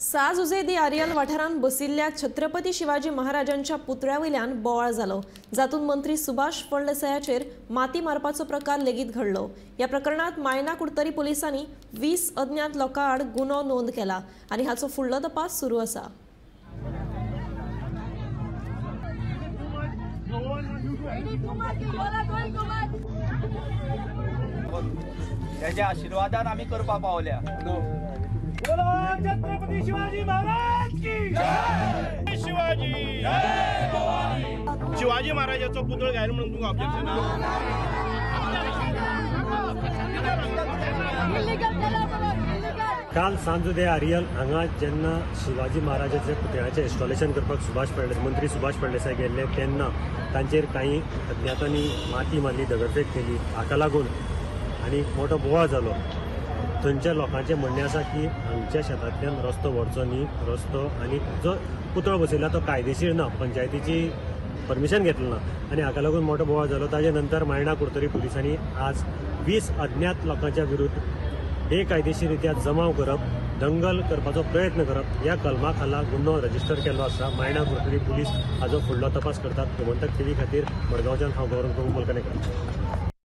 सां जुझे दी आरियल वाठारांत बशिल्ल्या छत्रपती शिवाजी महाराजांच्या पुतळ्या वयल्यान बोवाळ जालो, जातूंत मंत्री सुभाष फळदेसायाचेर माती मारपाचो प्रकार लेगीत घडलो. ह्या प्रकरणांत मायणा कुडतरी पुलिसांनी 20 अज्ञात लोकां आड गुन्हो नोंद केला आनी हाचो फुडलो तपास सुरू आसा. त्याच्या आशीर्वादान आमी करपाक पावल्या. छत्रपती शिवाजी महाराज की जय. शिवाजी जय भवानी. शिवाजी महाराजाचो पुतळो घायल म्हणून तुमकां ऑब्जेक्शन? काल सांजुदे आरियल हांगा जेन्ना शिवाजी महाराजाच्या पुतळ्याचें इन्स्टॉलेशन करपाक सुभाष फळदेसाय मंत्री सुभाष फळदेसाय गेल्ले तेन्ना तांचेर कांय अज्ञातांनी माती मारली, दगडफेक केली. हाका लागून आनी मोठो बोवाळ जालो. थंयच्या लोकांचें म्हणणें आसा की हांगच्या शेतांतल्यान रस्तो व्हरचो न्ही, रस्तो आनी जो पुतळो बसयला तो कायदेशीर ना, पंचायतीची परमिशन घेतलें ना आनी हाका लागून मोठो बोवाळ जालो. ताजे नंतर मायणा कुडतरी पुलिसांनी आज 20 अज्ञात लोकांच्या विरुद्ध बेकायदेशीर रित्या जमाव करप, दंगल करपाचो प्रयत्न करप ह्या कलमा खाला गुन्हो रजिस्टर केल्लो आसा. मायणा कुडतरी पुलीस हाजो फुडलो तपास करतात. गोमंतक टीव्ही खातीर मडगांवच्यान हांव गौरव प्रभू मलकणेकर.